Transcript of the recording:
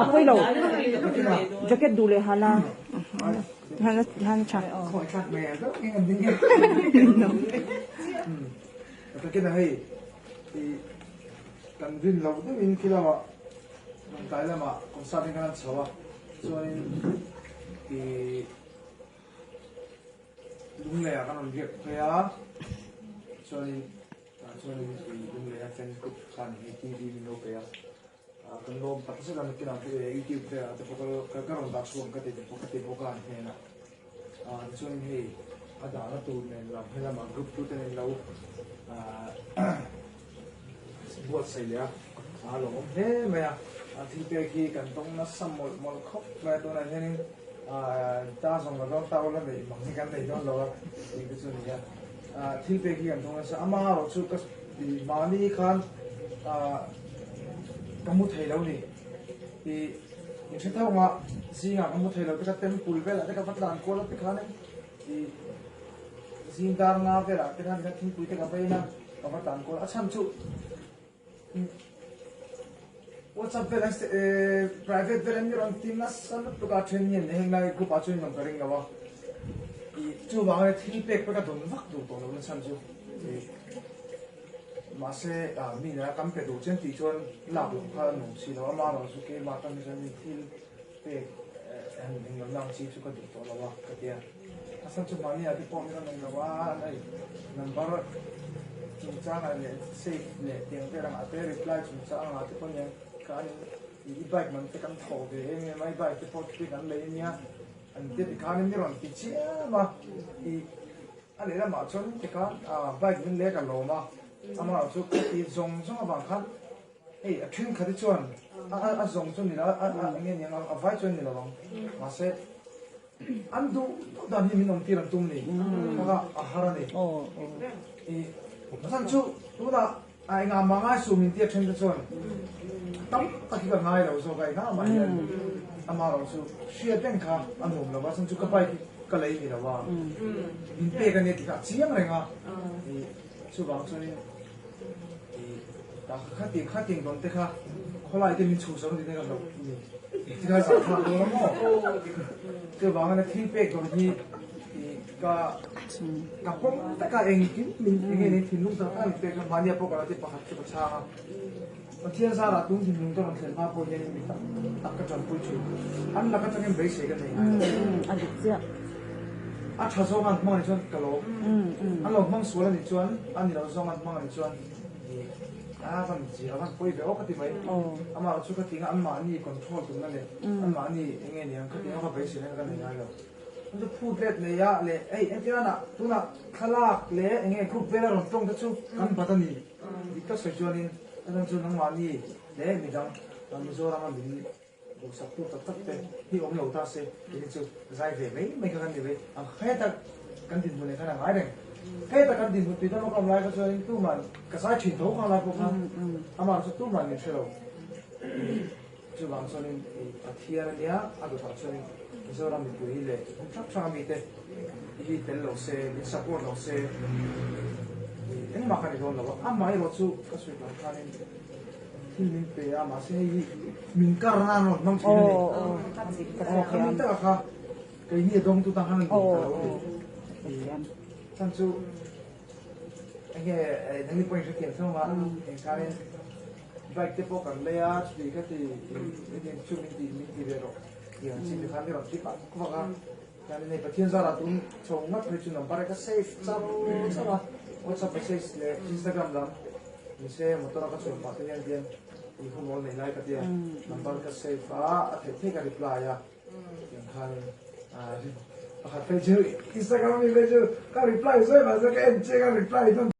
A pawi lo. Jacket duh leh han a. Han han tha. Kan rin lo deuhin khi lamah Lawngtlai lamah concert in kan han chho a, chuanin ih Lungleiah kan rawn riak phei a, chuanin tah chuanin ih Lungleia fans group khan hei TV min lo pe a, kan lawm tak zet a nakinah YouTube velah te pawh ka ka rawn dah chhuak ang ka ti bawk ka ti bawk a an hnenah. Chuan hei a dahna tur nen lam helamah group tu ten an lo buatsaih leh a, a lawmawm hle mai a, thil pek hi kan tawng nasa mawlh mawlh khawp mai a, tunah hianin ta zawng la dawn ta ula neih mang hi kan nei dawn lo a tih te chu a ni a, thil pek hi kan tawng nasa amaherawh chu ka mahni khan ka mu thei lo ni. I in hre tho anga zingah ka mu thei lo te kha temple velah te ka va tlan kual a tikhan in i zing dar nga velah te khan thingpui te ka va in a ka va tlan kual a chhan chu WhatsApp velah private velah mi rawn ti nasa lutuk a then hian heng lai group ah chuan in awm ka ring lo a i chuvang ania thil pek pawh ka dawn vak duh tawh lo na chhan chu i. Mahse, mi nena kan pe duh chen tih chuan lak loh kha a nuam si lo. Ama erawh chu keimah tan hi chuan mi thil pek han eng lo nang chi chu ka duh tawh lo a ka ti a. A chhan chu mahni ah te pawh min rawn eng lo a, hei number chungchangah leh save leh tiang vel angah te reply chungchang angah te pawh nia khan i bike man te kan thawh ve em em a, i bike te pawh thil kan lei ania an tia tikhan in mi rawn ti chiam a i. A lehlamah chuan tikhan bike min lek a lawm a, amaherawh chu ka ti zawng zawng avang khan hei a thenkhat hi chuan a zawng chu ni lo a eng nge niang a vai chuan ni lo ang mahse an duh duh dan hi min awm tir an tum ni kha kha a har a ni. I chhan chu tunah a engah mah ngai suh min tia then te chuan tam tak hi ka ngai lo zawk a engah mah hian amaherawh chu hriat reng kha a nuam lo a chhan chu ka bike hi ka lei ni lo a min pek a nia tih kha a chiang reng a i chuvang chuanin i khatiang khatiang dawn te kha khawlai te min chhuhsak ni te ka hlauh ni tikha zah thlak dawn a maw chuvangin thil pek dawn hi i Ka ka pawm tak a engkim min eng nge ni thinlung tak tak a min pek a mahnia pawh ka lo ti pakhat chu ka chhang a Pathian zarah tung thinlung ka rawn thlen hma pawh hian mi tak tak ka tanpui thin an lak atangin beisei ka nei ngai lo a dik chiah a tha zawng an hmang a nih chuan ka lawm an lo hmang sual a nih chuan a ni lo zawng an hmang a nih chuan a van zia a van pawi ve aw ka ti mai amah chu ka ti nga anmahni control tumna leh anmahni eng nge niang ka ti nga va beisei na ka nei ngai lo. Chu phut let nei a leh hei entirana tunah thlalak leh eng nge group vela rawn tawng te chu kan bat a ni. Dik tak sawi chuanin a chhan chu nangmahni leh midang Mizoram a min duhsak tu tak tak te hi awm lo ta se kei chu zai ve mai mai kha kan ni ve ang heta kan dinhmun leh khan a ngai reng. Heta kan dinhmun tui dama ka awm lai kha chuanin tuman ka zai thin tho khang lai pawh khan amah chu tuman min hre lo. Chuvang chuanin Pathian a nia, a dawtah chuanin Mizoram mipui leh hmun hrang hranga mite hi tel lo se, min support lo se, engmah ka ni dawn lo a. Amaherawh chu ka sawi tur khanin thil min pe a, mahse hei hi min kar nan rawn hmang thin a ni. Aw, khami taka kha keini a dawngtu tan khan a ni ta lo a ni. Chhan chu enge nangni pawhin hrethiam thung a, engkhanin Bike te pawh kan lei a, chuti ka ti in chu min ti min ti ve rawh tih ang chi te khan i rawn ti vak vak a, chuan hei Pathian zarah tun chho ngat phei chu number ka save char char a, WhatsApp message leh Instagram lam ni se motor a ka chhuah pah te hian hian i hun awl nei lai ka tia number ka save a, a theih theih ka reply a tiang khan pakhat phei chu Instagram ami phei chu ka reply zawi mahse ka en chiang a reply dawn.